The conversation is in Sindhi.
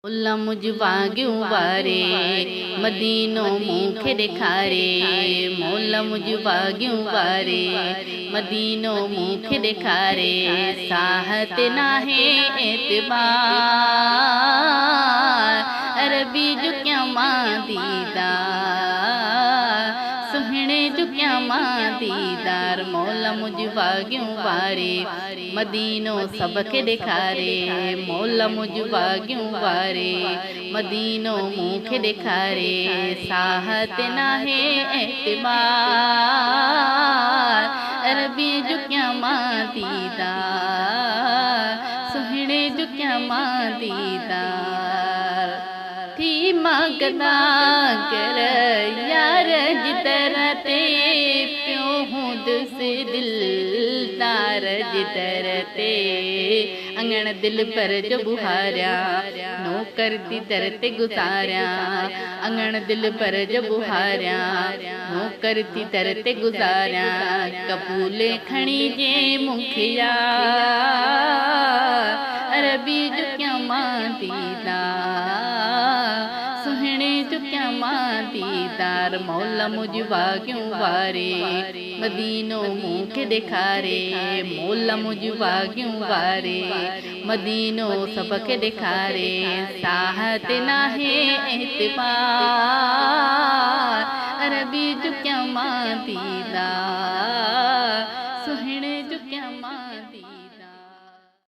مولا منهنجون واڳيون واري، مدينو مون کي ڏيکاري. مولا منهنجون واڳيون واري، مدينو مون کي ڏيکاري. ساهه تي ناهي اعتبار، عربي جو ڪيان مان ديدار، سهڻي جو ڪيان مان ديدار. مولا منهنجون واڳيون واري، مدينو سڀ کي ڏيکاري. مولا منهنجون واڳيون واري، مدينو مون کي ڏيکاري. ساهه تي ناهي اعتبار، عربي جو ڪيان مان ديدار، سهڻي جو ڪيان مان ديدار. ٿي مان گداگر يار جي در تي، پيو هوندس دلدار جي در تي. اڱڻ دل پر جو ٻهاريان، نوڪر ٿي در تي گذاريان. اڱڻ دل پر جو ٻهاريان، نوڪر ٿي در تي گذاريان. قبول کڻي جي مون کي يار، عربي جو ڪيان مان ديدار، سهڻي جو ڪيان مان ديدار. مولا منهنجون واڳيون واري، مدينو مون کي ڏيکاري. مولا منهنجون واڳيون واري، مدينو سڀ کي ڏيکاري. ساهه تي ناهي اعتبار، عربي جو ڪيان مان ديدار،